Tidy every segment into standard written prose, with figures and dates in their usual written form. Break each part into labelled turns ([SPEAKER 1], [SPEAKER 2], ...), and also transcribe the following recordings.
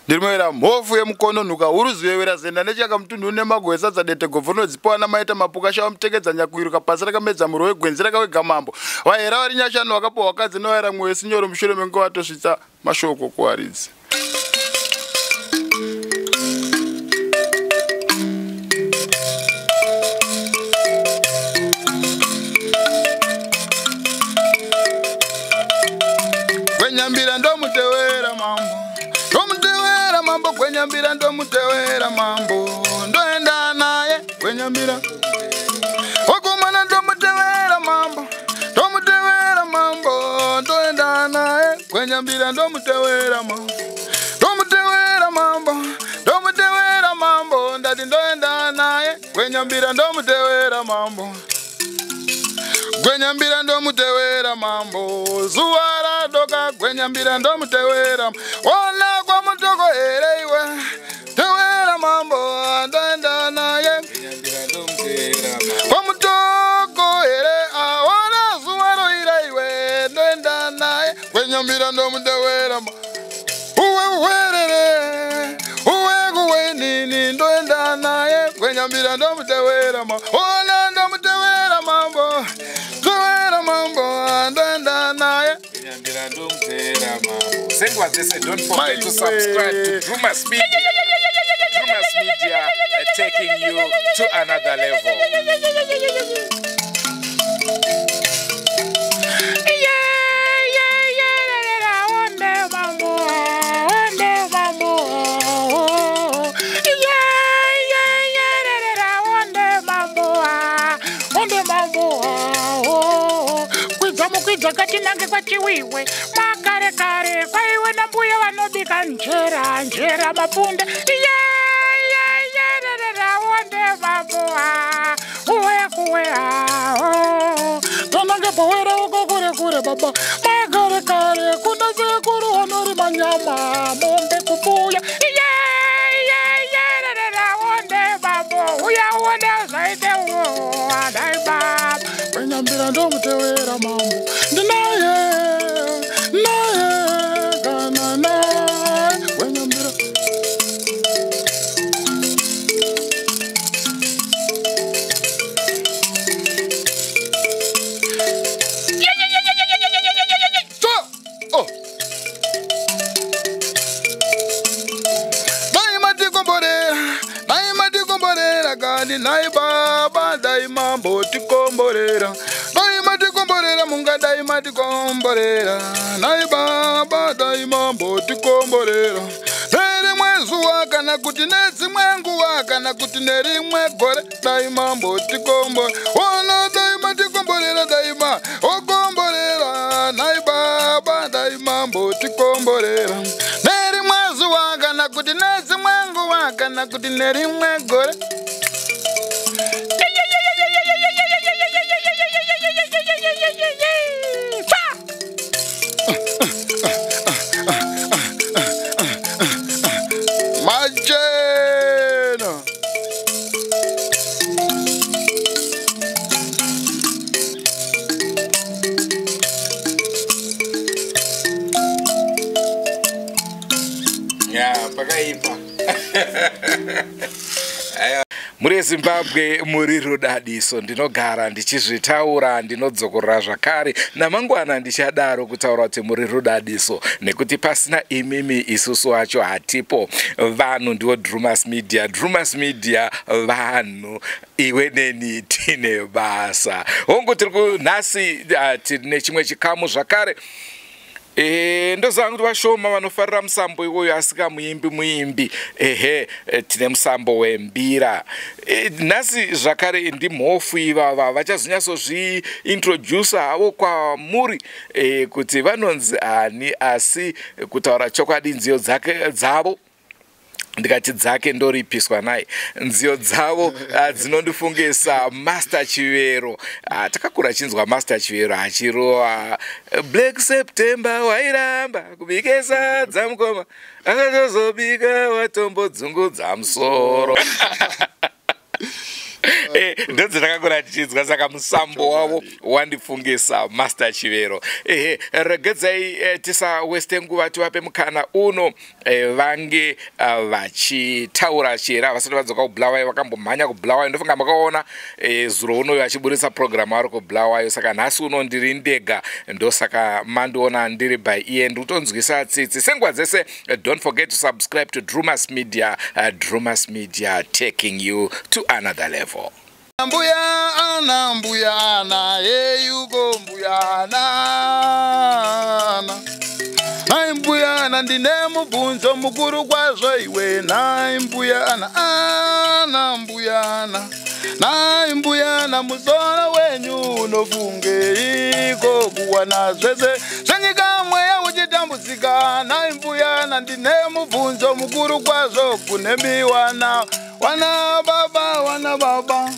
[SPEAKER 1] Ndiri muera mhofu yemukono nhuka huru zuyewera zenda nechaka mutunhu nemago esadza dete gobvu rinodzipiwa namaita mapuka shawa mutekedza nyakuiruka pasi rakamedza muro wegwenzi rakawega mambo vahera vari nyashanu vakapiwa vakadzi novaera mwoyo sinyoro mushure menguva vatosvitsa mashoko kuvaridzi. Gwenyambira ndomutewera mambo, ndomutewera mambo, Gwenyambira ndomutewera mambo, ndoenda naye Gwenyambira. Okumana ndomutewera mambo, ndomutewera mambo, ndoenda naye Gwenyambira ndomutewera mambo, ndomutewera mambo, ndomutewera mambo, ndati ndoenda naye Gwenyambira ndomutewera mambo. Gwenyambira ndomutewera mambo, zuva radoka Gwenyambira ndomutewera. Ona kwa mutoko here iwe, tewera mambo, ndoenda naye.
[SPEAKER 2] Gwenyambira ndomutewera mambo.
[SPEAKER 1] Kwa mutoko here, ona zuva roira iwe, ndoenda naye. Gwenyambira ndomutewera mambo. Uwe uwerere, uwe kuwe nini, ndoenda naye. Gwenyambira ndomutewera mambo. Ona ndomutewera mambo, tewera mambo, ndoenda naye.
[SPEAKER 2] Gwenyambira ndomutewera mambo. Senguva dzese, don't forget to
[SPEAKER 1] My
[SPEAKER 2] subscribe
[SPEAKER 1] way.
[SPEAKER 2] to Drewmas Media. Drewmas Media, taking you to another level.
[SPEAKER 3] Kwidza katinange kwachiwiwe makare kare kwaiwe nambuya vanobika njera njera mapunda yeyeyererera onde mambo uwe kuwe tonange powera uko kure kure baba makare kare kuna sekuru vanorima nyama mombe kufuya yeyeyererera onde mambo uya uone zvaite dai baba
[SPEAKER 1] Gwenyambira ndomutewera mambo, ndinaye naye kana naye Gwenyambira. Oh. Dai matikomborera, dai matikomborera kani nai baba, dai mambo tikomborera. Dai matikomborera munga, dai matikomborera. Nai baba, dai mambo tikomborera. Nerimwe zuva kana kuti nedzimwe nguva kana kuti nerimwe gore, dai mambo tikomborera. Ona dai matikomborera, dai ma okomborera. Nai baba, dai mambo tikomborera. Nerimwe zuva kana kuti nedzimwe nguva kana kuti nerimwe gore. Machena.
[SPEAKER 2] Ya, pakaipa. Muri Zimbabwe muri rudadiso, ndinogara ndichizvitaura, ndinodzokorora zvakare namangwana ndichadaro kutaura kuti muri rudadiso, nekuti pasina imimi isusu wacho hatipo. Vanhu ndiwo Drewmas Media, Drewmas Media vanhu, iwe neni tine basa. Hongu tiri kunhasi tine chimwe chikamu zvakare. Ndoziva kuti vashoma vanofarira musambo iwoyo, asika muimbi ehe, tine musambo wembira. Nhasi zvakare ndimhofu ivava vachazonyatsozviintrodusa havo kwamuri kuti vanonzi ani, asi kutaura chokwadi nziyo dzavo ndikati dzake ndoripiswa naye, nziyo dzavo dzinondifungisa Master Chivero. Takakura chinzwa Master Chivero achirova Black September, wairamba kubike sadza mukoma, akatozobika watombodzungudza musoro. Ndodzitakakura tichinzwa, saka musambo wavo wandifungisa Master Chivero. Ehe, regedzai tisaweste nguva, tivape mukana uno vange vachitaura chera vasati vadzoka kuBulawayo. Vakambomhanya kuBulawayo, ndofunga makaona zuro unoyo achiburisa purogiramu ari kuBulawayo. Saka nhasi uno ndiri ndega, ndosaka mandiona ndiri by iye. Ndikutonzwisa tsitsi senguva dzese. Don't forget to subscribe to Drumas Media. Drumas Media, taking you to another level.
[SPEAKER 1] Mbuya ana, mbuya ana, eyuko mbuya ana nai mbuya ana, ndine mubvunzo mukuru kwazvo iwe. Nai mbuya ana, ana mbuya ana, nai mbuya ana, musoro wenyu unofungeiko kuwana zvese zvenyika, mweya uchitambudzika? Nai mbuya ana, ndine mubvunzo mukuru kwazvo kune miwana wana baba, wana baba.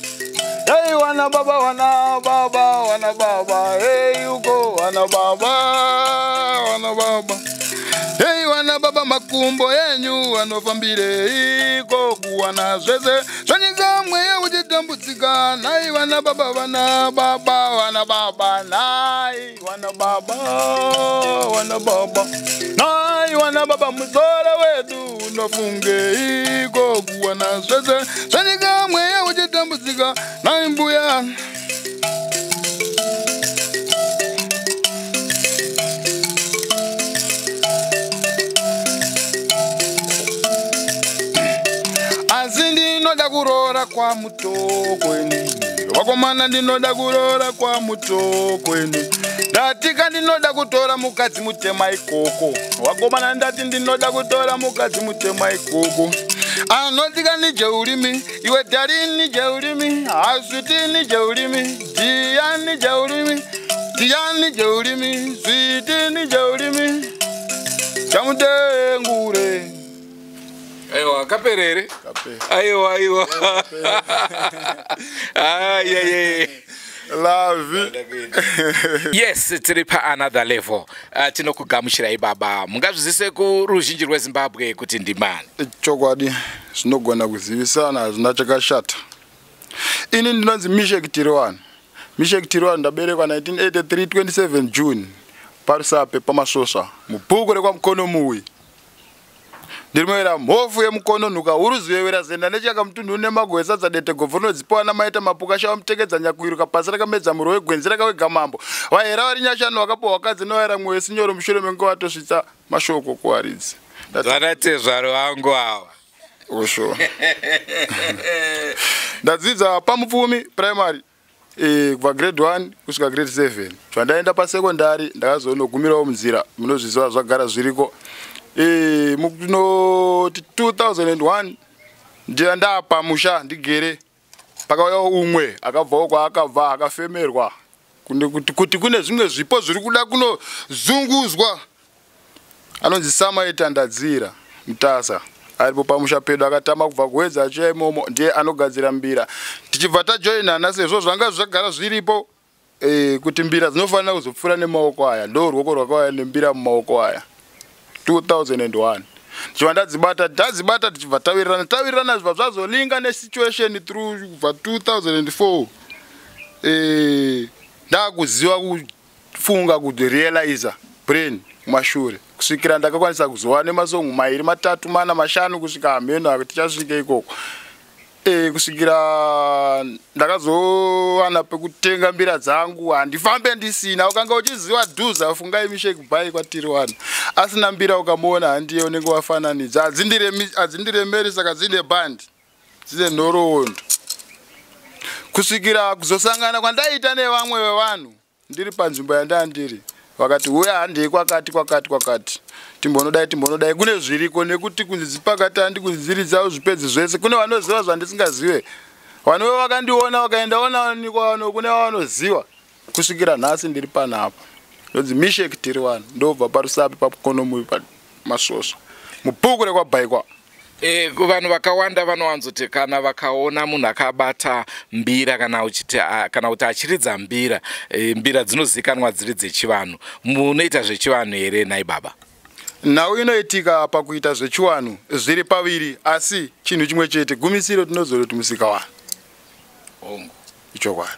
[SPEAKER 1] Hey, wana baba, wana baba, wana baba. Hey, uko wana baba, wana baba. Hey, wana baba, makumbo yenyu anofambire iko kuwana zvese zvanyika, mweya uchitambudzika? Nai wana baba, wana baba, wana baba, nai wana baba, wana baba, nai wana baba, musoro wedu unofunge iko kuwana zvese zvanyika, mweya uchitambudzika? Nai mbuya. Asi ndinoda kuroora kwaMutoko ini, vakomana, ndinoda kuroora kwaMutoko ini. Ndatika ndinoda kutora mukadzi mutema ikoko, vakomana. Ndati ndinoda kutora mukadzi mutema ikoko, anotika nijeulimi iwe dari nijeulimi aswiti nijeulimi diya nijeulimi diya nijeulimi switi nijeulimi chamutengure.
[SPEAKER 2] Aiwa, kaperere. Aiwa, aiwa, ayayay.
[SPEAKER 1] Lavi.
[SPEAKER 2] Yes, tiri paanother level. Tinokugamuchirai baba. Mungazvizise kuruzhinji rweZimbabwe kuti ndimani?
[SPEAKER 1] Chokwadi, zvinogona kuzivisana, hazvina chakashata. Ini ndinonzi Mishek Tiriwani, Mishek Tiriwani. Ndaberekwa 1983 27 June, paRusape paMasvosva, mubhuku rekwaMukono Muwi. Ndiri muera mhofu yemukono, nhuka huru, zuyewera zenda nechaka mutunhu nemago esadza dete gobvo rinodzipiwa namaita mapuka shawa mutekedza nyakuiruka pasi rakamedza muro wegwenzi rakawega mambo vahera vari nyashanu vakapiwa vakadzi novaera mwoyo sinyoro mushure menguva vatosvitsa mashoko kuvaridzi.
[SPEAKER 2] Vanatezvaro vangu ava.
[SPEAKER 1] Osho. Ndadzidza paMupfumi Primary kubva grade 1 kusvika grade 7. Zvandaenda pasekondari, ndakazonogumirawo munzira, munozviziva, zvagara zviriko. Munoti 2001 ndiya ndapa musha ndigere, pakauyawo umwe akabvawo kwaakabva, akafemerwa kuti kune zvimwe zvipo zviri kuda kunozunguzwa, anonzi Samaita Ndadzira Mutasa, aripo pamusha pedu, akatama kubva kuWedza achiya imomo. Ndiye anogadzira mbira. Tichibva tajoinana, sezvo zvanga zvagara zviripo kuti mbira dzinofanira kuzopfuura nemaoko aya. Ndo ruoko rwakauya nembira mumaoko aya 2001. Tichibva ndadzibata, tadzibata, tichibva tawirirana, tawirirana, zvibva zvazolinga nesituation through kubva 2004. Ndakuziva kufunga, kurealiza brain kumashure, kusvikira ndakakwanisa kuzova nemasongo mairi, matatu, mana, mashanu, kusvika hameno tichasvika ikoko. Kusvikira ndakazowana pekutenga mbira dzangu. Handifambe ndisina. Ukanga uchiziva dhuza, fungai Mishek bai kwatiri wani asina mbira, ukamuona handiye unenge wafananidza. Hadzindiremeri, saka dzine bhandi, dzine nhoroondo, kusvikira kuzosangana kwandaita nevamwe vevanhu ndiri panzvimbo yandaa ndiri. Vakati, "Uya, handei kwakati kwakati kwakati, timbonodai, timbonodai, kune zviriko." Nekuti kunzi dzipakati handi kunzi dziri dzavo zvipedzi zvese. Kune vanoziva zvandisingazive, vanove vakandiona vakaenda onanikwa kune vavanoziva. Kusvikira nhasi ndiri panapa. Ndonzi Mishek tiri vanhu, ndobva paRusapi paMukonomuvi paMasvosva, mubhuku rekwaBhaikwa.
[SPEAKER 2] Vanhu vakawanda vanowanzoti kana vakaona munhu akabata mbira kana uchiti kana kuti achiridza mbira, mbira dzinozivikanwa dziri dzechivanhu. Munoita zvechivanhu here nhai baba?
[SPEAKER 1] Nhau inoitika pakuita zvechivanhu zviri paviri, asi chinhu chimwe chete. Gumisiro tinozoroti musika wanhu.
[SPEAKER 2] Hongu.
[SPEAKER 1] Ichokwadi.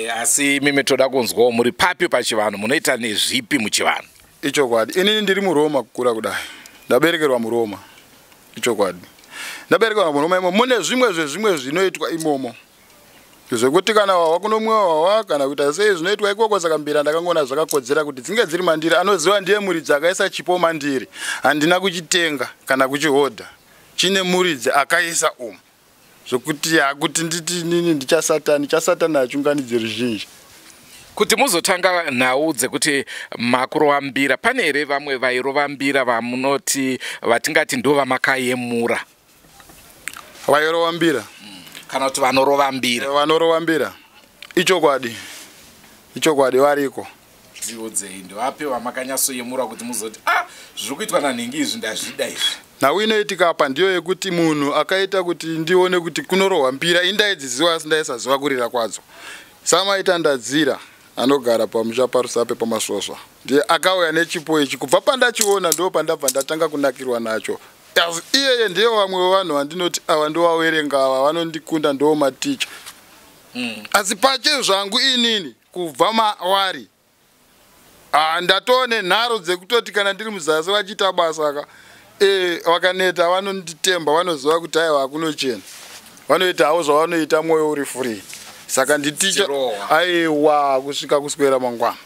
[SPEAKER 2] Asi mimi toda kunzwawo muri papi pachivanhu, munoita nezvipi muchivanhu?
[SPEAKER 1] Ichokwadi. Inini ndiri muRoma kukura kudai. Ndaberekerwa muRoma. Ichokwadi. Ndaberekerwa muRoma imomo. Mune zvimwe zvezvimwe zvinoitwa imomo. Zvekuti kana wawa kunomwiwa wawa kana kuita sei zvinoitwa ikoko. Saka mbira ndakangoona zvakakodzera kuti dzinge dziri mandiri. Anoziva ndiye muridzi akaisa chipo mandiri. Handina kuchitenga kana kuchihodha. Chine muridzi akaisa umu. Zvokuti hakuti nditi nini ndichasatani, chasatani hachunganidzi ruzhinji.
[SPEAKER 2] Kuti muzotanga nhau dzekuti makurova mbira, pane here vamwe vairova mbira vamunoti vatingati ndo vamakayemura?
[SPEAKER 1] Vairova mbira?
[SPEAKER 2] Kana kuti vanorova mbira?
[SPEAKER 1] Vanorova mbira. Ichokwadi. Ichokwadi variko.
[SPEAKER 2] Dziudzei, ndovapi vamakanyatsoyemura kuti muzoti zviri kuitwa nanhingi izvi ndazvida izvi?
[SPEAKER 1] Nhau inoitika apa ndiyo yekuti munhu akaita kuti ndione kuti kunorohwa mbira, indaidziziva asi ndaisaziva kurira kwadzo. Samaita Ndadzira anogara pamusha paRusape paMasvosva, ndiye akauya nechipo ichi. Kubva pandachiona ndo pandabva ndatanga kunakirwa nacho. Asi iyeye ndiye vamwe vevanhu vandinoti ava ndovawerenga, ava vanondikunda, ndo maticha. Asi pache zvangu inini kubva mawari ndatoone nharo dzekutoti kana ndiri muzasi vachiita basa ka vakaneta vanonditemba, vanoziva kuti aiwa hakunochena, vanoita havo zvavanoita mwoyo uri free. Saka nditicha aiwa kusvika kuswera mangwana.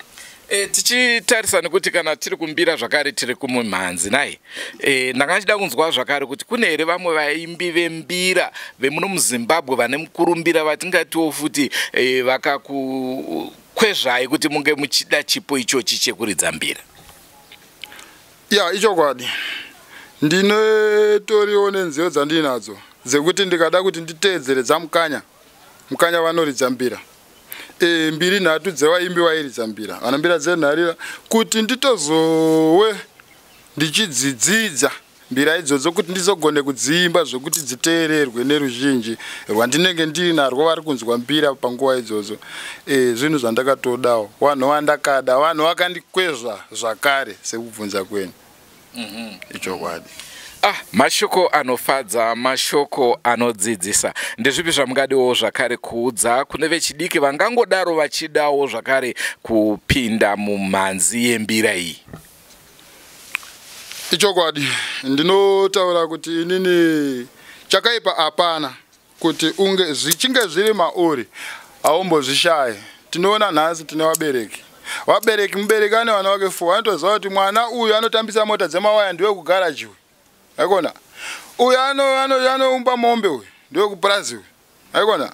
[SPEAKER 2] Tichitarisa nekuti kana tiri kumbira zvakare tiri kumumhanzi nai, ndanga ndichida kunzwa zvakare kuti kune here vamwe vaimbi vembira vemuno muZimbabwe vane mukurumbira vatingatiwo futi vakakukwezvai kuti munge muchida chipo ichochi chekuridza mbira?
[SPEAKER 1] Ya, ichokwadi. Ndinotoriwo nenziyo dzandinadzo dzekuti ndikada kuti nditeedzere dzaMukanya. Mukanya vanoridza mbira. Mbiri nhatu dzevaimbi vairidza mbira, vana mbira dzenharira, kuti nditozowe ndichidzidzidza mbira idzodzo kuti ndizogone kudziimba zvokuti dziteererwe neruzhinji rwandinenge ndinarwo vari kunzwa mbira panguva idzodzo. Zvinhu zvandakatodawo, vanhu vandakada, vanhu vakandikwezva zvakare sekubvunza kwenyu. Ichokwadi.
[SPEAKER 2] Mashoko anofadza, mashoko anodzidzisa. Ndezvipi zvamungadiwo zvakare kuudza kune vechidiki vangangodaro vachidawo zvakare kupinda mumhanzi yembira iyi?
[SPEAKER 1] Ichokwadi. Ndinotaura kuti inini chakaipa hapana kuti unge zvichinge zviri mauri haumbozvishayi. Tinoona nhasi tine vabereki. Vabereki, mubereki ane vana vake 4, anotoziva kuti mwana uyu anotambisa mota dzemawaya ndiwe kugaraji uyu. Aikona. Uyu anoumba mombe uyu, ndiwe kupurazi uyu. Aikona.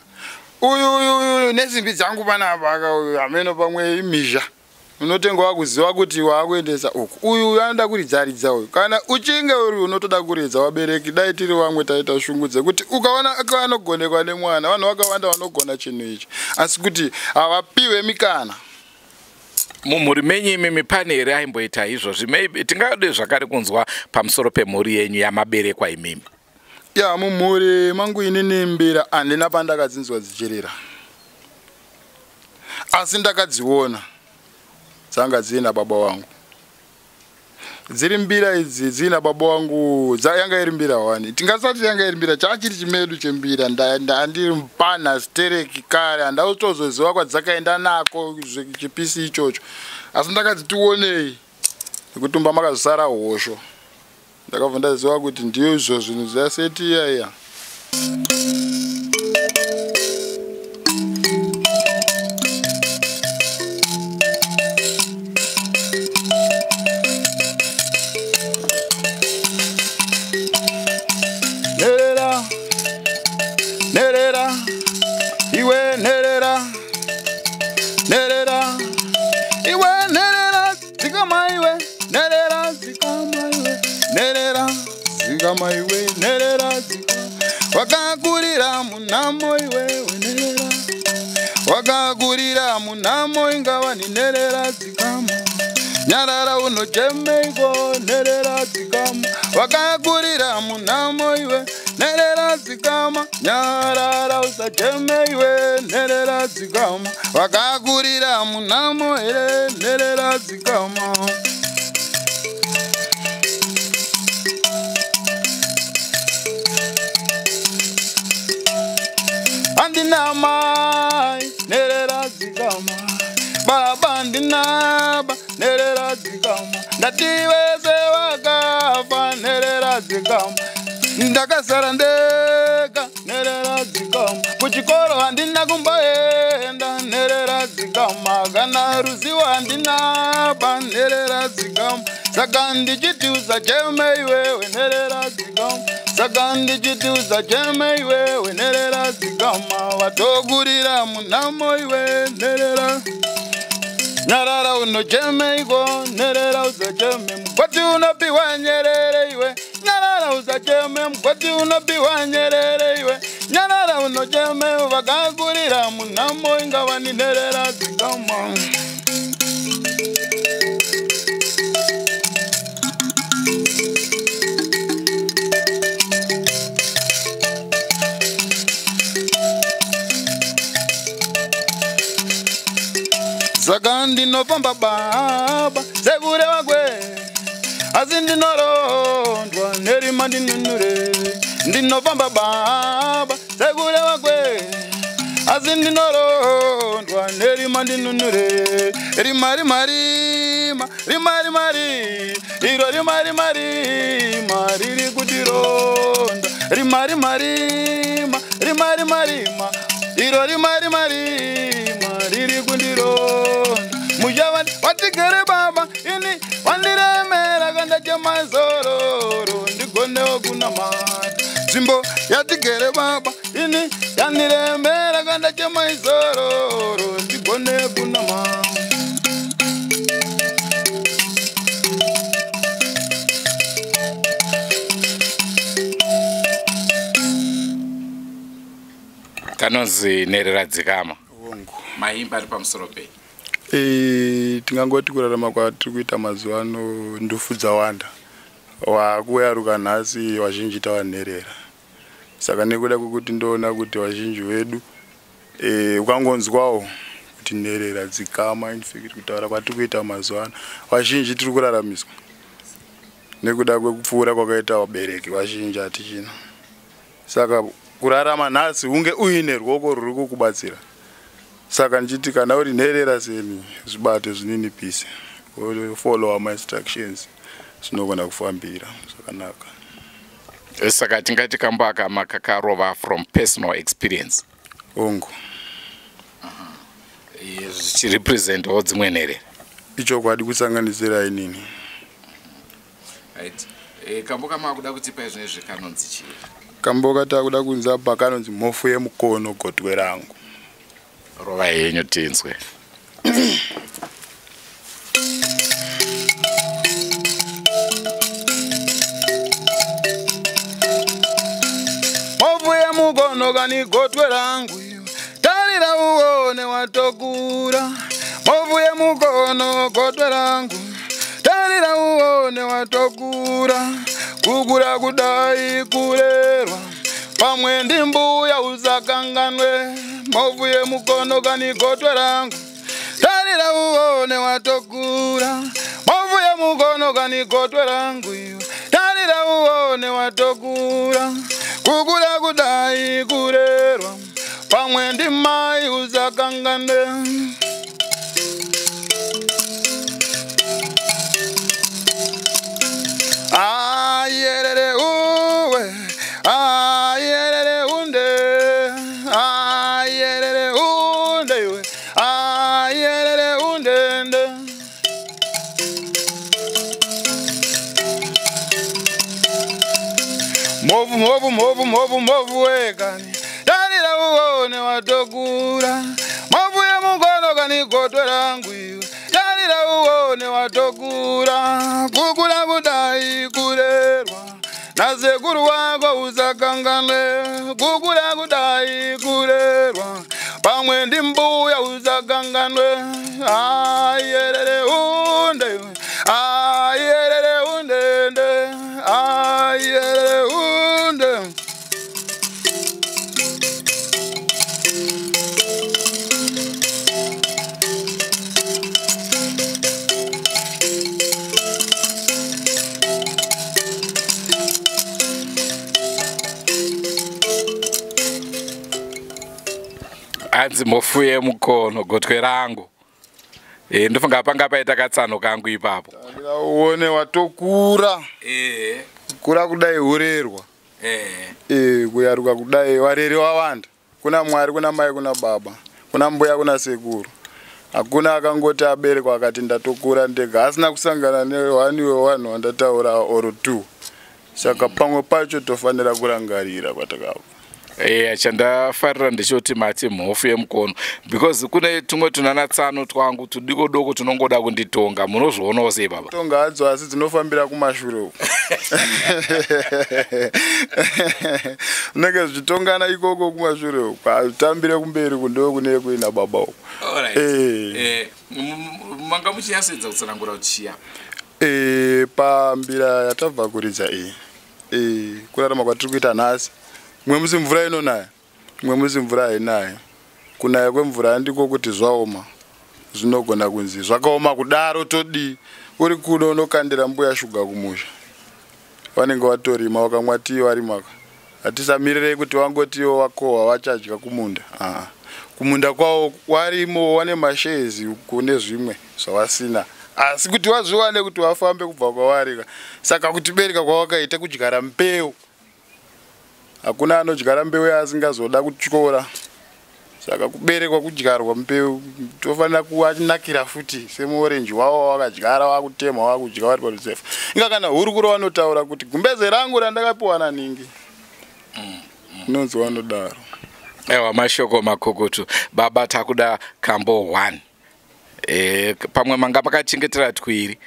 [SPEAKER 1] Uyu uyu nesimbi dzangu panapa uyu hameno pamwe imhizha. Unotenga wakuziva kuti waakuendesa uku. Uyu anoda kuridzaridza uyu. Kana uchinge uri unotoda kuridza, vabereki dai tiri vamwe taita shungu dzekuti ukaona akanogonekwa nemwana, vanhu vakawanda vanogona chinhu ichi, asi kuti havapiwe mikana.
[SPEAKER 2] Mumhuri menyu imimi pane here aimboita izvozvi? Maybe tingade zvakare kunzwa pamusoro pemhuri yenyu yamaberekwa imimi.
[SPEAKER 1] Ya, mumhuri mangu inini mbira handina pandakadzinzwa dzichirira, asi ndakadziona dzanga dziina baba wangu. Dziri mbira idzi dziina baba wangu, yanga iri mbira wani, tingasati yanga iri mbira, chachiri chimedu chembira. Ndandiri mupana stereki kare, handautozoziva kwadzakaenda nako chipisi ichocho, asi ndakadzi tionei nekuti mumba makazosara hosho. Ndakabva ndaziva kuti ndizvo zvinhu zvaseti iya iya. Nerera, nerera, iwe nerera, nerera, iwe nerera, dzikama iwe, nerera, dzikama iwe, nerera, dzikama iwe, nerera, dzikama. Wakakurira munamo iwe, nerera, wakakurira munamo ingawani, nerera, dzikama. Nyarara unochemeiko, nerera, dzikama. Wakakurira munamo iwe, nerera, dzikama. Nyarara usacheme iwe, nerera, dzikama. Wakakurira munamo here, nerera, dzikama. Handina Ndati vese vakafa nherera dzikama, ndakasara ndega nherera dzikama. Kuchikoro handina kumboenda nherera dzikama, kana ruzivo handina pa nherera dzikama. Saka ndichiti usacheme iwewe nherera dzikama, saka ndichiti usacheme iwewe nherera dzikama. Vatokurira munhamo iwe nherera, nyarara unocheme iko nherera usacheme. Mugoti unopiwa nyerere iwe, nyarara usacheme. Mugoti unopiwa nyerere iwe, nyarara unocheme. Vakakurira munhamo ingavani nherera dzikama. Saka ndinofamba baba sekureva kwe, asi ndinorondwa nerima ndinunure. Ndinofamba baba sekureva kwe, asi ndinorondwa nerima ndinunure. Rima rima rima rima rima ri, iro rima rima rima riri kutironda. Rima rima rima rima rima rima, iro rima rima rima riri kundironda. Mujavani watigere baba ini wandiremera kandachema zororo ndigonewo kunamata. Nzvimbo yatigere baba ini yandiremera kandachema izororo ndigone kunamata.
[SPEAKER 2] Kanonzi nherera dzikama. Maimba ari pamusoro pei?
[SPEAKER 1] Tingangoti kurarama kwatiri kuita mazuva ano ndufu dzawanda, wakuyaruka nhasi vazhinji tavanherera. Saka nekuda kwekuti ndoona kuti vazhinji vedu ukangonzwawo kuti nherera dzikama, infact kutaura kwatiri kuita mazuva ano vazhinji tiri kuraramiswa nekuda kwekupfuura kwakaita vabereki vazhinji hatichina. Saka kurarama nhasi unge uine ruoko ruri kukubatsira. Saka ndichiti kana uri nherera seni zvibate zvininipise, follow my instructions, zvinogona kufambira zvakanaka.
[SPEAKER 2] Saka tingati kambo aka makakarova from personal experience?
[SPEAKER 1] Hongu.
[SPEAKER 2] Zvichirepresentawo dzimwe nherera?
[SPEAKER 1] Ichokwadi, kusanganisira inini.
[SPEAKER 2] Right. Kambo kamakuda kutipa izvinezvi kanonzi chii?
[SPEAKER 1] Kambo katakuda kunzi apa kanonzi mhofu yemukono gotwe rangu.
[SPEAKER 2] Rova yenyu tinzwe.
[SPEAKER 1] Mhofu yemukono kani gotwe rangu iwe, tarira uone watokura. Mhofu yemukono gotwe rangu, tarira uone watokura. Kukura kudai kurerwa, pamwe ndimbuya usakanganwe. Mhofu yemukono kani gotwe rangu, tarira uone watokura. Mhofu yemukono kani gotwe rangu iwe, tarira uone watokura. Kukura kudai kurerwa, pamwe ndimai usakanganwe. Ayerere uwe, ayerere unde, ayerere unde iwe, ayerere undende. Mhofu mhofu mhofu mhofu mhofu wekani, tarira uone watokura. Mhofu yemukono kani gotwe rangu iwe, tarira uone watokura. Kukura kudai kurerwa nasekuru wako usakanganwe. Kukura kudai kurerwa pamwe ndimbuya usakanganwe. Ayerere unde, ayerere undende, ayerere unde.
[SPEAKER 2] Hanzi mhofu yemukono gotwe rangu. Ndofunga panga paita katsano kangu ipapo.
[SPEAKER 1] Uone watokura. Kura kudai hurerwa. Kuyaruka kudai wareri wawanda. Kuna Mwari, kuna mai, kuna baba, kuna mbuya, kuna sekuru. Hakuna akangoti aberekwa akati ndatokura ndega asina kusangana nehwani wewanhu wandataura or two. Saka pamwe pacho tofanira kurangarira kwatakabva.
[SPEAKER 2] Chandafarira ndechoti mati mhofu yemukono, because kune tumwe tunana tsano twangu tudiko doko tunongoda kunditonga. Munozvionawo sei baba?
[SPEAKER 1] Tonga hadzo asi dzinofambira kumashure uko. Unenge zvichitongana ikoko kumashure uko, hazvitambire kumberi kundo kune kuina baba uko.
[SPEAKER 2] Manga muchinyasoedza kutsanangura kuti chiya
[SPEAKER 1] Pambira yatabva kuridza iyi, kurarama kwatiri kuita nhasi, mumwe musi mvura inonaya, mumwe musi mvura hainayi. Kunaya kwemvura handiko kuti zvaoma, zvinogona kunzi zvakaoma kudaro todii. Uri kuno unokandira mbuya shuga kumusha, vanenge vatorima vakamwa tii varimaka. Hatisamirire kuti wangotiwo wakohwa vachadya kumunda. Kumunda kwavo warimo wane mashezi kune zvimwe zvavasina, asi kuti vazviwane kuti vafambe kubva kwavarika. Saka kutibereka kwavakaita kudyara mbeu, hakuna anodyara mbeu yaasingazoda kutyora. Saka kuberekwa kudyarwa mbeu tofanira kuvanakira futi semuorenji wavo wakadyara wakutema wakudya vari paruzefa. Inga kana hurukuro vanotaura kuti gumbeze rangu randakapiwa naningi, inonzi vanodaro.
[SPEAKER 2] Ewa, mashoko makukutu baba. Takuda kambo 1. Pamwe manga makachengetera twiri.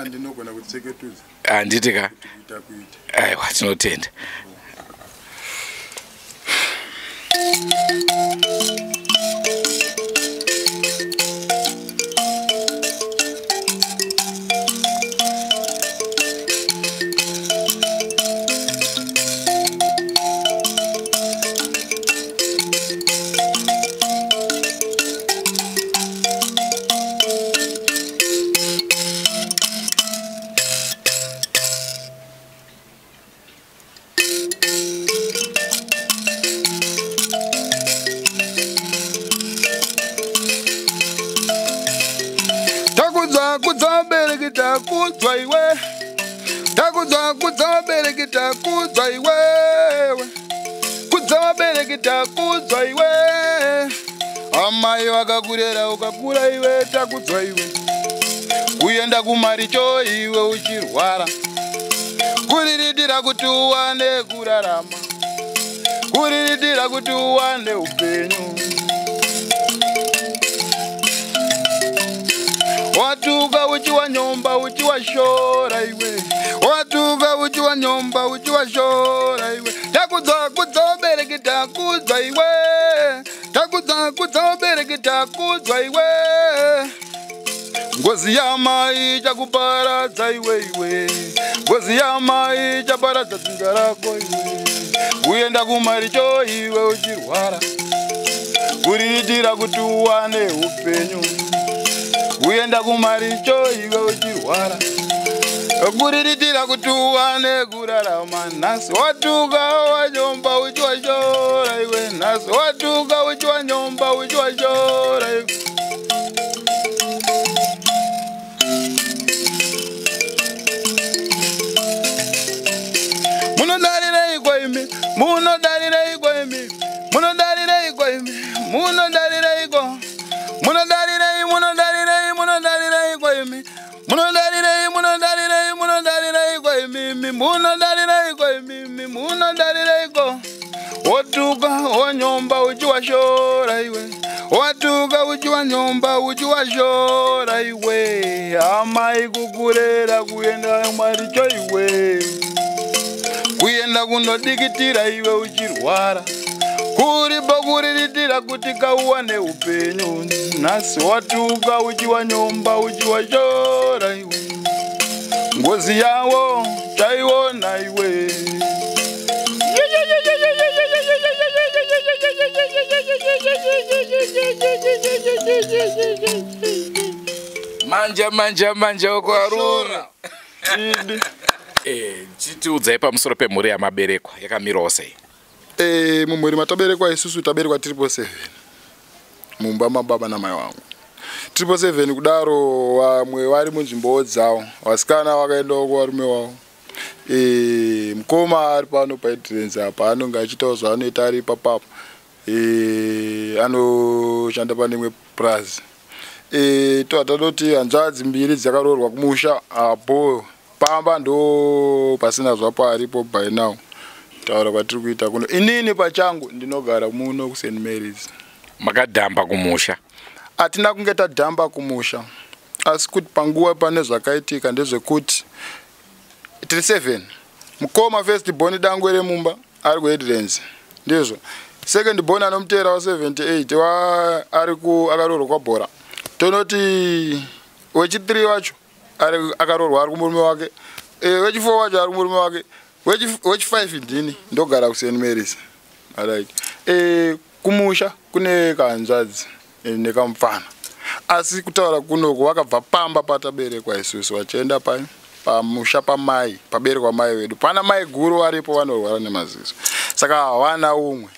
[SPEAKER 1] Ndinogona kutseketudza.
[SPEAKER 2] Handiti ka?
[SPEAKER 1] Kuita kuita.
[SPEAKER 2] Aiwa, tinotenda.
[SPEAKER 1] Takudzwa kudza vabereki, takudzwa iwe. Takudzwa kudza vabereki, takudzwa iwewe. Kudza vabereki, takudzwa iwe. Amai vakakurera ukakura iwe, takudzwa iwe. Kuenda kumaricho iwe uchirwara, kuriritira kuti uwane kurarama, kuriritira kuti uwane upenyu. Watuka uchiwanyomba uchiwashora iwe, watuka uchiwanyomba uchiwashora iwe. Takudzwa kudza vabereki, takudzwa iwe. Takudzwa kudza vabereki, takudzwa iwe. Ngozi yamai ichakuparadza iwe iwe, ngozi yamai ichaparadza dzinza rako iwe. Kuenda kumaricho iwe uchirwara, kuriritira kuti uwane upenyu. Kuenda kumaricho iwe uchirwara, kuriritira kuti uwane kurarama. Nhasi watuka wanyomba uchiwashora iwe, nhasi watuka uchiwanyomba uchiwashora iwe. Munodarireiko imi, munodarireiko imi, munodarireiko imi, munodarireiko, munodarirei, munodarirei, munodarireiko imi, munodarirei, munodarireyi, munodarireiko imimi, munodarireiko imimi, munodarireiko. Wotuka wonyomba uchiwashora iwe, watuka uchiwanyomba uchiwashora iwe. Amai kukurera kuenda mwaricho iwe, kuenda kunodikitira iwe uchirwara, kuripo kuriritira kuti kauwane upenyu. Nhasi watuka uchiwanyomba uchiwashora iwe, ngozi yawo chaiona iwe.
[SPEAKER 2] Manja manja manja uko arura.
[SPEAKER 1] Idi.
[SPEAKER 2] Chitiudzai pamusoro pemhuri yamaberekwa yakamirawo sei?
[SPEAKER 1] Mumhuri mataberekwa isusu taberekwa tiripo 7 mumba mababa namai wangu. 777 kudaro, vamwe vari munzvimbowo dzavo, vasikana vakaendawo kuvarume vavo. Mukoma ari pano paHeadlands apa, anonge achiitawo zvaanoita ari ipapapo. Anoshanda pane imwe purazi. Tobva tatoti hanzvadzi mbiri dzakaroorwa kumusha apo pamba ndo pasina zvapo aripo by now. Taura kwatiri kuita kuno, inini pachangu ndinogara muno kuSt Marys.
[SPEAKER 2] Makadhamba kumusha?
[SPEAKER 1] Hatina kunge tadhamba kumusha, asi kuti panguva pane zvakaitika ndezvekuti tiri 7. Mukoma first born, dangwe remumba, ari kuHeadlands, ndizvo. Second born anomutera wa78 wa ari ku akaroorwa kwabhora. Tonoti wechi3 wacho akaroorwa, ari kumurume wake. Wechi4 wacho ari kumurume wake. Wechi5 ndini, ndogara kuSt Marys. Alright, kumusha kune kahanzvadzi nekamufana, asi kutaura kunoku vakabva pamba pataberekwa isusu vachienda pai pamusha pamai paberekwa mai vedu. Pana mai guru varipo, vanorwara nemaziso, saka havana umwe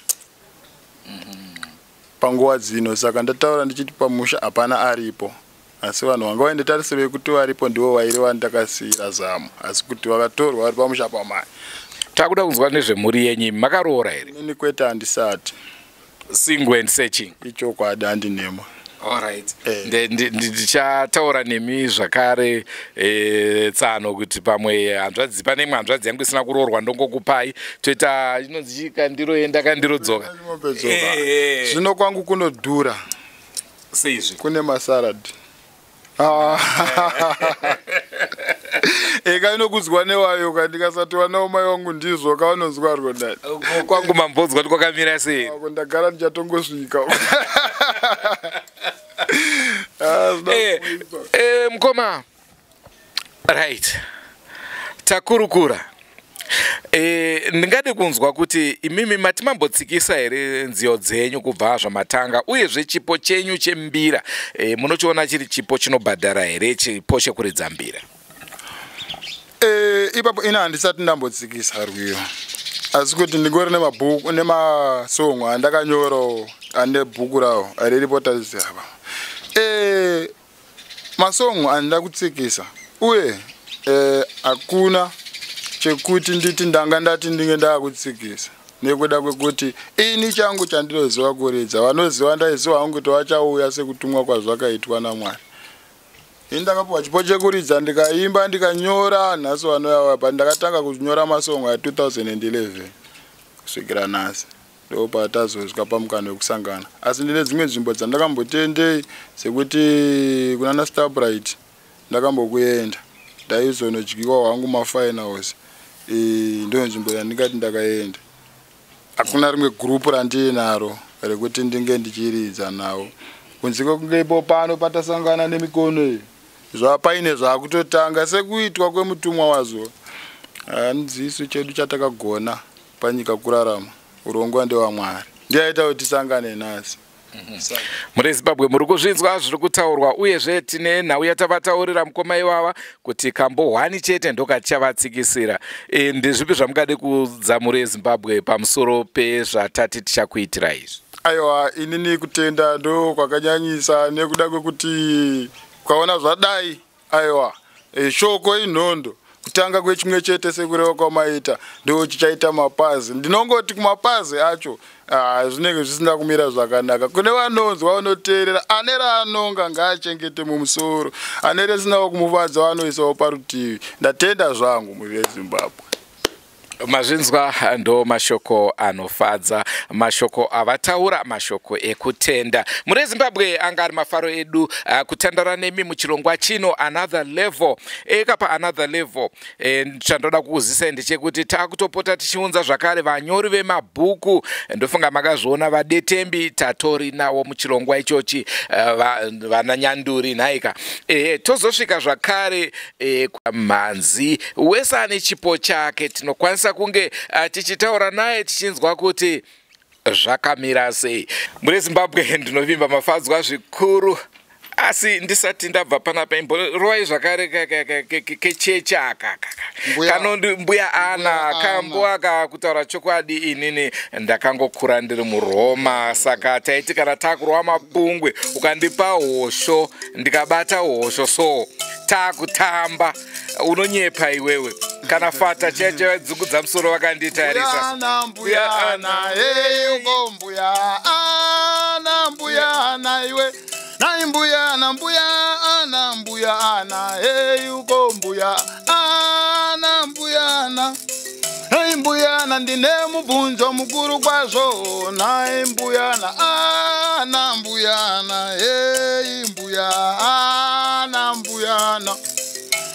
[SPEAKER 1] panguva dzino. Saka ndataura ndichiti pamusha hapana aripo, asi vanhu vanga vaine tarisiro yekuti varipo ndivo vairi vandakasiyira zamu, asi kuti vakatorwa vari pamusha pamai.
[SPEAKER 2] Takuda kunzwa nezvemhuri yenyu. Makaroora here?
[SPEAKER 1] Inini kwete, handisati.
[SPEAKER 2] Single and searching?
[SPEAKER 1] Ichokwadi, handinemo.
[SPEAKER 2] Alright. Ndichataura nemi zvakare, tsano, kuti pamwe hanzvadzi, pane imwe hanzvadzi yangu isina kuroorwa, ndongokupai, toita inonzi chii, kandiroenda kandirodzoka.
[SPEAKER 1] Dzoka. Zvino kwangu kunodhura.
[SPEAKER 2] Seizvi?
[SPEAKER 1] Kune masaradhi eka inokudzwa newayo, kandikasati wanawo mai wangu ndizvo kavanonzwa rwodani.
[SPEAKER 2] Kwangu mambonzwa kuti kwakamira sei?
[SPEAKER 1] Ako ndagara ndichatongosvika. Ah, zvinoda kuipa.
[SPEAKER 2] Mukoma, right, takurukura. Ndingade kunzwa kuti imimi mati mambotsikisa here nziyo dzenyu kubva zvamatanga, uyezve chipo chenyu chembira, munochiona chiri chipo chinobhadhara here, chipo chekuridza mbira?
[SPEAKER 1] Ipapo ina handisati ndambotsikisa rwiyo, asi kuti ndingori nemabhuku nemasongo andakanyorawo, ane bhuku rawo riripo tarisi apa. Masongo andida kutsikisa, uye hakuna chekuti nditi ndanga ndati ndinge ndaakutsikisa, nekuda kwekuti ini changu chandinoziva kuridza. Vanoziva ndaiziva hangu kuti vachauya sekutumwa kwazvakaitwa naMwari. Ini ndakapiwa chipo chekuridza, ndikaimba, ndikanyora. Nhasi vanouya pa ndakatanga kunyora masongo ya2011 kusvikira nhasi, ndo patazosvika pamukano wekusangana. Asi ndine dzimwe nzvimbo dzandakambotendei, sekuti kuna naStarbright ndakambokuenda, ndaizonodyiwa hangu mafinals. Ndo nzvimbo yandingati ndakaenda. Hakuna rimwe gurupu randiinaro rekuti ndinge ndichiridza nawo kunze kwekunge ipo pano patasangana nemikono iyi, zvapaine zvakutotanga sekuitwa kwemutumwa wazo. Hanzisu chedu chatakagona panyika kurarama, urongwa ndewamwari, ndiaita kuti tisangane nhasi.
[SPEAKER 2] Muri Zimbabwe, muri kuzvinzwa zviri kutaurwa. Uyezve tine nhau yatavataurira mukoma ivava kuti kambo 1 chete ndokatichavatsikisira. Ndezvipi zvamungade kuudza mhuri yeZimbabwe pamusoro pezvatati tichakuitira izvi?
[SPEAKER 1] Aiwa, inini kutenda ndo kwakanyanyisa, nekuda kwekuti ukaona zvadai, aiwa, shoko inhondo, kutanga kwechimwe chete sekureva kwamaita ndo chichaita mapazi. Ndinongoti kumapazi acho, ah, zvinenge zvisina kumira zvakanaka. Kune vanonzwa, vanoteerera, ane raanonga ngaachengete mumusoro, ane risinawo kumufadza vanoisawo parutivi. Ndatenda zvangu, mhuri yeZimbabwe.
[SPEAKER 2] Mazvinzwa, ndo mashoko anofadza, mashoko avataura, mashoko ekutenda. Mhuri yeZimbabwe, anga ari mafaro edu kutandara nemi muchirongwa chino Another Level. Eka paAnother Level, chandoda kukuzisai ndechekuti taakutopota tichiunza zvakare vanyori vemabhuku. Ndofunga makazviona, vadetembi tatori navo muchirongwa ichochi, vana nyanduri nhaika. Tozosvika zvakare mhanzi wese ane chipo chake, tinokwanisa kunge tichitaura naye, tichinzwa kuti zvakamira sei. Mhuri yeZimbabwe, ndinovimba mafadzwa zvikuru. Asi ndisati ndabva panapa, imborovai zvakare kechechi aka kanondi Mbuya Ana kambo aka. Kutaura chokwadi, inini ndakangokura ndiri muRoma, saka taiti kana takurova mapungwe, ukandipa hosho ndikabata hosho, so taakutamba, unonyepa iwewe. Kana fata chaicho dzungudza musoro vakanditarisa.
[SPEAKER 1] Mbuya Ana, hey, uko Mbuya Ana, Mbuya Ana iwe, nai Mbuya Ana, Mbuya Ana, Mbuya Ana, hey, uko Mbuya Ana, Mbuya Ana, hey, Mbuya Ana, ndine mubvunzo mukuru kwazvo, nai Mbuya Ana, Ana, Mbuya Ana, hey, Mbuya Ana, Mbuya Ana.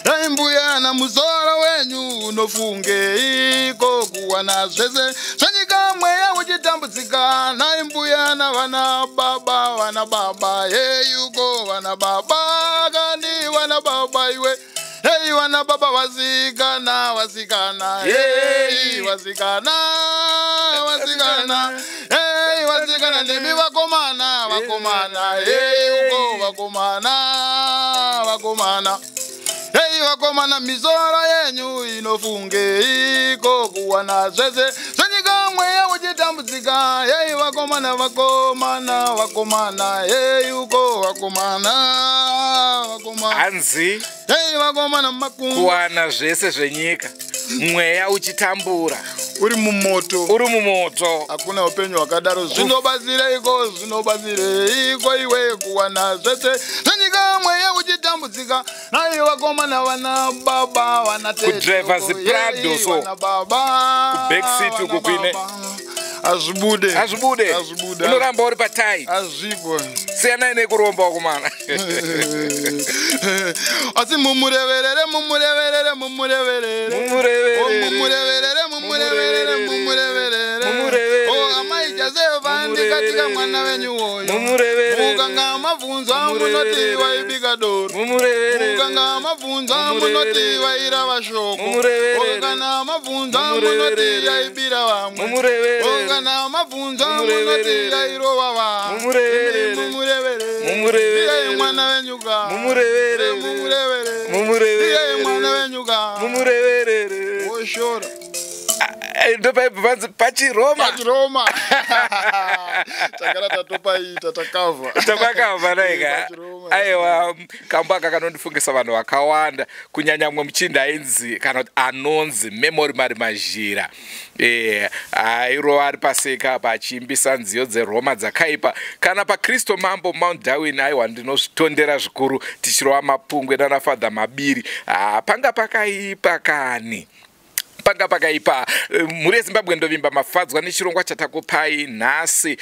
[SPEAKER 1] Hey, Mbuya Ana, musoro wenyu unofungeiko kuwana zvese zvenyika, mweya uchitambudzika? Nai Mbuya Ana, vana baba, vana baba, heyuko vana baba, kandi vana baba iwe, hei, vana baba, vasikana, vasikana, hei, vasikana, vasikana, hei, vasikana, ndimi vakomana, vakomana, hei, uko vakomana, vakomana. Hei vakomana, misoro yenyu inofungeiko kuwana zvese zvenyika, mweya uchitambudzika? Hei vakomana, vakomana, vakomana, hei uko vakomana, vakomana.
[SPEAKER 2] Hanzi
[SPEAKER 1] Hei vakomana, makumbo
[SPEAKER 2] kuwana zvese zvenyika, mweya uchitambura.
[SPEAKER 1] Uri mumoto.
[SPEAKER 2] Uri mumoto.
[SPEAKER 1] Hakuna upenyu hwakadaro. Zvinobatsireiko, zvinobatsireiko iwe kuwana zvese zvenyika, mweya uchitambudzika? Nai vakomana, vana baba, vana tete,
[SPEAKER 2] Kudriver
[SPEAKER 1] uko,
[SPEAKER 2] ziPrado
[SPEAKER 1] yei,
[SPEAKER 2] so.
[SPEAKER 1] vana baba,
[SPEAKER 2] Kubackseat
[SPEAKER 1] vana
[SPEAKER 2] uku kuine-
[SPEAKER 1] baba. Hazvibude.
[SPEAKER 2] Hazvibude.
[SPEAKER 1] Hazvibude.
[SPEAKER 2] Unoramba uri patai.
[SPEAKER 1] Hazviko.
[SPEAKER 2] Siyanai nekuromba, wakomana.
[SPEAKER 1] Asi mumureverere, mumureverere, mumureverere.
[SPEAKER 2] Mumureverere.
[SPEAKER 1] Oh, mumureverere, mumureverere, mumureverere.
[SPEAKER 2] Mumureverere.
[SPEAKER 1] Oh, amai Josefa, ndikatika mwana wenyu woyo.
[SPEAKER 2] Mumureverere.
[SPEAKER 1] Mukanga mabvunzwa munoti
[SPEAKER 2] Mumureverere.
[SPEAKER 1] waibika doro.
[SPEAKER 2] Mumureverere.
[SPEAKER 1] Mukanga mabvunzwa munoti
[SPEAKER 2] Mumureverere.
[SPEAKER 1] wairava shoko.
[SPEAKER 2] Mumureverere.
[SPEAKER 1] Kana mabvunzwa munoti
[SPEAKER 2] Mumureverere.
[SPEAKER 1] yaibira vamwe.
[SPEAKER 2] Mumureverere.
[SPEAKER 1] Kana mabvunzwa munoti
[SPEAKER 2] Mumureverere.
[SPEAKER 1] yairova vanhu.
[SPEAKER 2] Mumureverere.
[SPEAKER 1] Mumureverere.
[SPEAKER 2] Mumureverere.
[SPEAKER 1] Iye mwana wenyuka.
[SPEAKER 2] Mumureverere.
[SPEAKER 1] Mumureverere.
[SPEAKER 2] Mumureverere.
[SPEAKER 1] Iye mwana wenyuka.
[SPEAKER 2] Mumureverere.
[SPEAKER 1] Woshora.
[SPEAKER 2] Ndopaibva panzi pachiRoma.
[SPEAKER 1] Pachiroma takara tatopaita, takavha.
[SPEAKER 2] Takakavha naika.
[SPEAKER 1] Pachiroma.
[SPEAKER 2] Aiwa, kambo aka kanondifungisa vanhu vakawanda, kunyanya mumwe muchinda ainzi, kana kuti anonzi, Memory Mari Mazhira. Airova ari paseka apa achiimbisa nziyo dzeRoma dzakaipa, kana paKristo Mambo Mount Darwin. Aiwa, ndinozvitondera zvikuru tichirova mapungwe nana Father Mabiri. Ah, panga pakaipa kani, panga pakaipa. Mhuri yeZimbabwe, ndovimba mafadzwa nechirongwa chatakupai nhasi,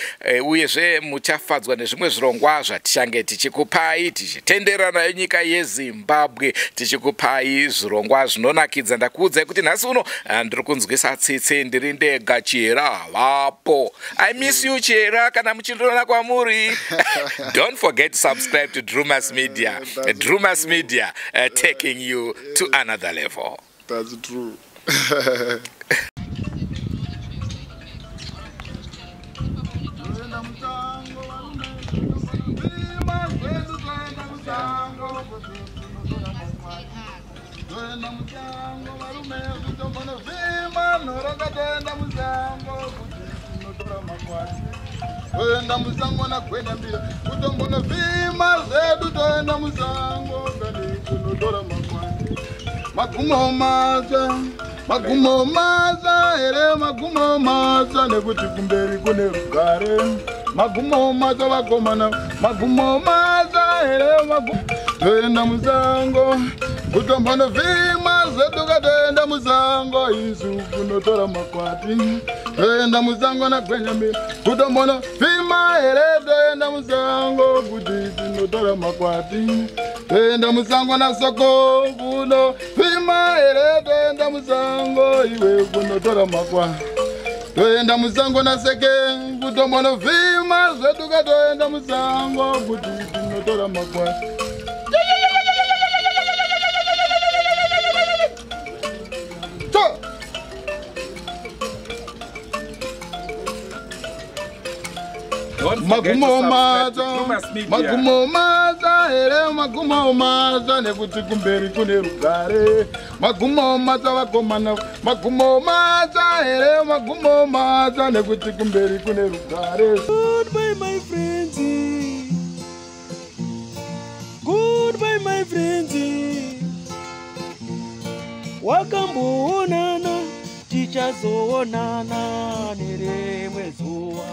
[SPEAKER 2] uyezve muchafadzwa nezvimwe zvirongwa zvatichange tichikupai tichitenderera nayo nyika yeZimbabwe, tichikupai zvirongwa zvinonakidza. Ndakuudzai kuti nhasi uno ndiri kunzwisa tsitsi, ndiri ndega, Chihera havapo. I miss you, Chihera, kana muchindiona kwamuri. Don't forget to subscribe to Drumas Media. Drumas Media, taking you to another level.
[SPEAKER 1] That's true. Toenda musango varume, vima zvedu, toenda musango, toenda musango varume, kutombonovhima nhoraka, toenda musango kuti tinotora makwati, toenda musango nagwenda mbira, kutombonovhima zvedu, toenda musango kani kunotora makwati. Magumo matsva, magumo matsva here, magumo matsva, nekuti kumberi kune rugare. Magumo matsva vakomana, magumo matsva here, magumo. Toenda musango kutombonovhima zvedu, katoenda musango isu kunotora makwati, toenda musango nagwenyambira, kutombonovhima here, toenda musango kuti tinotora makwati, toenda musango nasoko kunovhima here, toenda musango iwe kunotora makwati, toenda musango naseke kutombonovhima zvedu, katoenda musango kuti tinotora makwati. To!
[SPEAKER 2] Don't forget to
[SPEAKER 1] Magumo
[SPEAKER 2] subscribe to
[SPEAKER 1] matsva,
[SPEAKER 2] Drumas Media.
[SPEAKER 1] magumo matsva. here magumo matsva nekuti kumberi kune rugare. Magumo matsva vakomana, magumo matsva here magumo matsva nekuti kumberi kune rugare.
[SPEAKER 4] Goodbye my friends. Goodbye my friends. Wakamboonana tichazoonana nerimwe zuva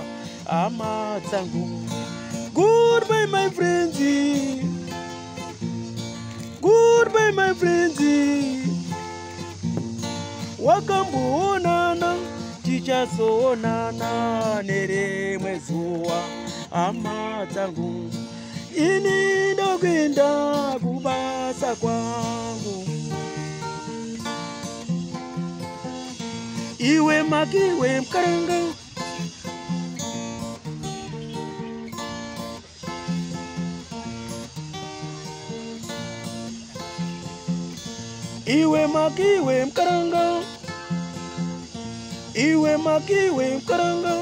[SPEAKER 4] hama dzangu. Goodbye my friends. Goodbye my friends. Wakamboonana tichazoonana nerimwe zuva hama dzangu. Ini ndokuenda kubasa kwangu. Iwe makiwe mkaranga. Iwe makiwe mkaranga. Iwe makiwe mkaranga.